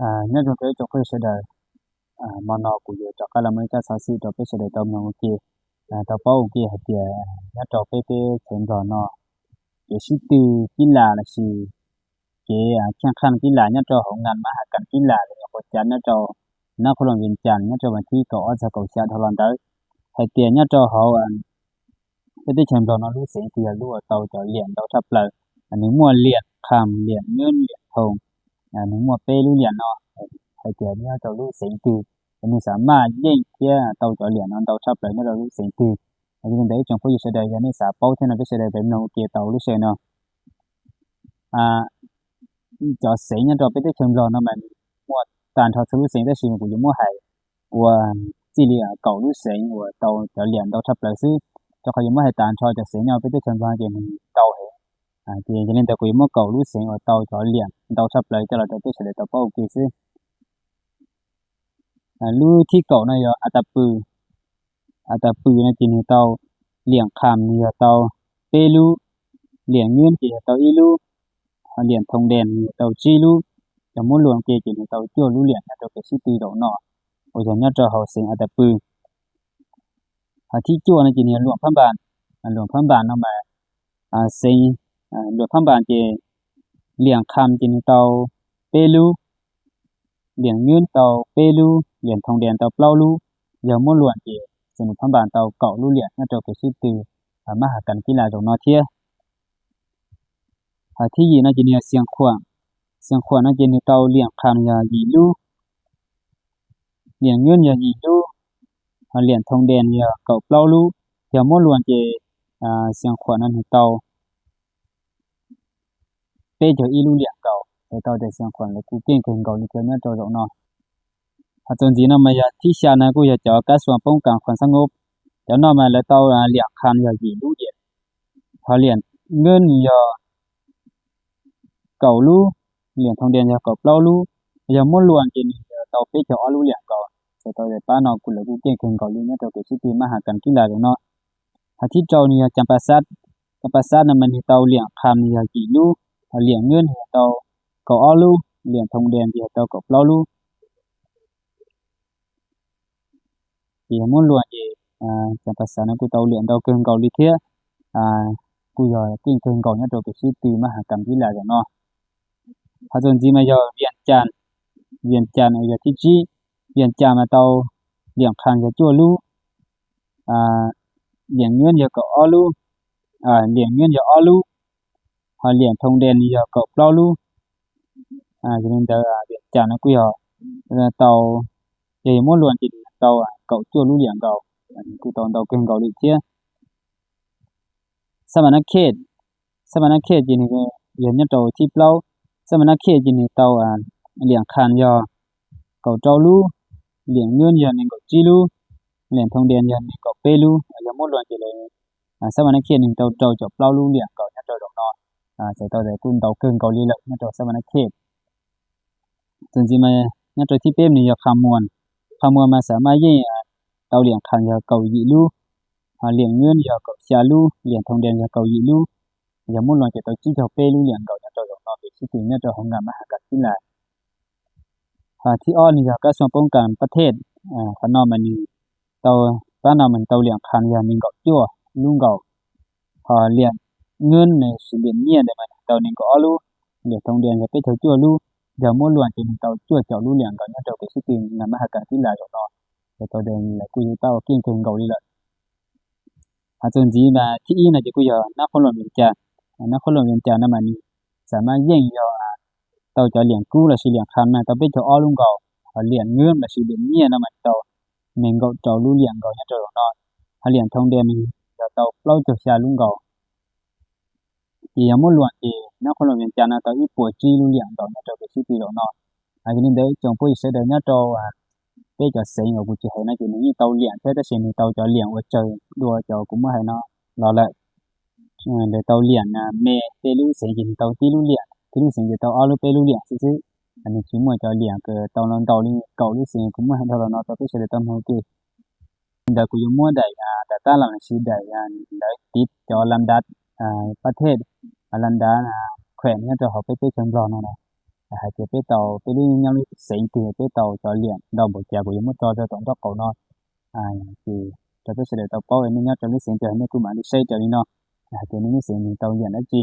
Nyob zoo rau ib tsoom phooj ywg sawv daws, hmo no kuv yuav rov qab los muaj ib tsab xov xwm rau peb sawv daws tau mloog ua ke, tau paub ua ke hais tias nyob rau peb teb chaws Nplog no, kev sib tw kib lam lossis kev kheej kheej kib lam nyob rau hauv ngam mab has kas kib lam los yog quas cav nyob rau nab qhuab luam Vias Cas nyob rau vas thib kaum ob txog kaum xya dhau los ntawd, hais tias nyob rau hauv peb teb chaws Nplog no lub xeev twg yog lub uas tau cov liam ntau tshaj plaws, nws muaj liam kham, liam nyuab, liam thoo, nws muaj peb lub liam no, hais tias nyob rau lub xeev twg, nws xav maj yeej thiab tau cov liam no ntau tshaj plaws nyob rau lub xeev twg. Yog li ntawd ib tsoom phooj ywg sawv daws yog nej xav paub thiab no peb sawv daws peb mloog ua ke tau lub sij hawm no. Cov xeev nyob rau peb teb chaws Nplog no mas muaj tag nrho txhua lub xeev tab sis kuv yuav muab hais ua txij li kaum lub xeev uas tau cov liam ntau tshaj plaws xwb, rau qhov yuav muab hais tag nrho cov xeev nyob peb teb chaws Nplog ces nws ntau heev. Ces yog li ntawd kuv yuav muab kaum lub xeev uas tau cov liam ntau tshaj plaws coj los rau peb sawv daws tau paub ua ke xwb. Lub thib kaum no yog A Tas Pw. A Tas Pw no ces nws tau liam kham nws yog tau peb lub, liam nyuab ces yog tau ib lub, ho liam thoo des nws yog tau tsib lub. Yog muab luam ke ces nws tau cuaj lub liam nyob rau kev sib tw zaum no uas yog nyob rau hauv xeev A Tas Pw. Ho thib cuaj no ces nws yog Luam Phab Npas. Luam Phab Npas no mas xeev, Luam Phab Npas ces liam kham ces nws tau peb lub, liam nyuab tau peb lub, liam thoo des tau plaub lub. Yog muab luam ces xeev Luam Phab Npas tau kaum lub liam nyob rau kev sib tw mab has kas kib lam zaum no thiab. Ho thib yim no ces nws yog Xiav Khuam. Xiav Khuam no ces nws tau liam kham yog yim lub, liam nyuab yog yim lub, ho liam thoo des yog kaum plaub lub. Yog muab luam ces Xiav Khuam no nws tau peb caug ib lub liam nkaus, txhais tau tias Xiav Khuam lawv kuj keej kawg nkaus li thiab nyob rau zaum no. Ho txuas ntxiv no mas yog thib xya no kuj yog cov kab xuas poob kas khuam xab ngob. Cov no mas lawv tau liam kham yog yim lub liam, ho liam nyuab nws yog kaum lub, liam thoo des yog kaum plaub lub. Yog muab luam ces nws yog tau peb caug ob lub liam nkaus, txhais tau tias pab no kuj lawv kuj keej kawg nkaus li nyob rau kev sib tw mab has kas kib lam zaum no. Ho thib rau nws yog Cas Pas Xab. Cas Pas Xab no mas nws tau liam kham nws yog yim lub, ho liam nyuab nws yog tau kaum ob lub, liam thoo des nws yog tau kaum plaub lub. Ces yog muab luam ces Cas Pas Xab no kuj tau liam ntau kawg nkaus li thiab, kuj yog keej kawg nkaus nyob rau kev sib tw mab has kas kib lam zaum no. Ho txuas ntxiv mas yog Vias Cas. Vias Cas yog thib tsib. Vias Cas mas tau liam kham yog cuaj lub, liam nyuab yog kaum ob lub, liam nyuab yog ob lub, ho liam thoo des nws yog kaum plaub lub. Yog li ntawd Vias Cas no kuj yog tau, yog muab luam ces nws tau kaum cuaj lub liam nkaus, kuj tau ntau kawg nkaus li thiab. Xab Mas Nab Khej. Xab Mas Nab Khej ces nws yog nyob rau thib plaub. Xab Mas Nab Khej ces nws tau liam kham yog kaum rau lub, liam nyuab yog nees nkaum tsib lub, liam thoo des yog nees nkaum peb lub. Yog muab luam ces Xab Mas Nab Khej nws tau rau caum plaub lub liam nkaus nyob rau zaum no, txhais tau tias kuj ntau kawg nkaus li lawm nyob rau Xab Mas Nab Khej. Txuas ntxiv mas nyob rau thib peb nws yog Qha Muas. Qha Muas mas xam maj yeej tau liam kham yog kaum yim lub, ho liam nyuab yog kaum xya lub, liam thoo des yog kaum yim lub. Yog muab luam ces tau tsib caug peb lub liam nkaus nyob rau zaum no kev sib tw nyob rau hauv ngam mab has kas kib lam. Ho thib ob nws yog kab xuas poob kas Pab Thej. Qhov no mas nws tau, pab no mas nws tau liam kham yog nees nkaum cuaj lub nkaus, ho liam nyuab nws sis liam nyiaj ntawd mas nws tau nees nkaum ob lub, liam thoo des yog peb caug cuaj lub. Yog muab luam ces nws tau cuaj caum lub liam nkaus nyob rau kev sib tw ngam mab has kas kib lam zaum no, txhais tau tias lawv kuj yog tab ua keej kawg nkaus li lawm. Ho txuas ntxiv mas thib ib no ces kuj yog Nab Qhuab Luam Vias Cas. Nab Qhuab Luam Vias Cas no mas nws xam maj yeej yog tau cov liam kub lossis liam kham mas tau peb caug ob lub nkaus, ho liam nyuab lossis liam nyiaj no mas tau nees nkaum rau lub liam nkaus nyob rau zaum no, ho liam thoo des nws yog tau plaub caug xya lub nkaus. Ces yog muab luam ces Nab Qhuab Luam Vias Cas no tau ib puas tsib lub liam nkaus nyob rau kev sib tw zaum no. Yog li ntawd tsoom phooj ywg sawv daws nyob rau peb cov xeev uas kuv tsis hais no ces nws yeej tau liam thiab tab sis nws tau cov liam uas tsawg dua cov kuv muab hais no los lawm. Lawv tau liam me tej lub xeev ces nws tau tib lub liam, tib lub xeev ces tau ob lub peb lub liam xwb xwb. Nws tsis muaj cov liam uas tau ntau li kaum lub xeev kuv muab hais dhau los no rau peb sawv daws tau mloog ua ke. Li ntawd kuv yuav muab daim, daim tab lam lossis daim lawv tiv cov lam dav Pab Thej, lam dav khuem nyob rau hauv peb teb chaws Nplog no na. hais tias peb tau, peb lub nyob lub xeev twg peb tau cov liam ntau npaum cas kuv yuav muab tso rau tom nraub qaum no. Ces rau peb sawv daws tau paub, nej nyob rau lub xeev twg nej kuj mam li saib raws li no, hais tias nej lub xeev nws tau liam dab tsi.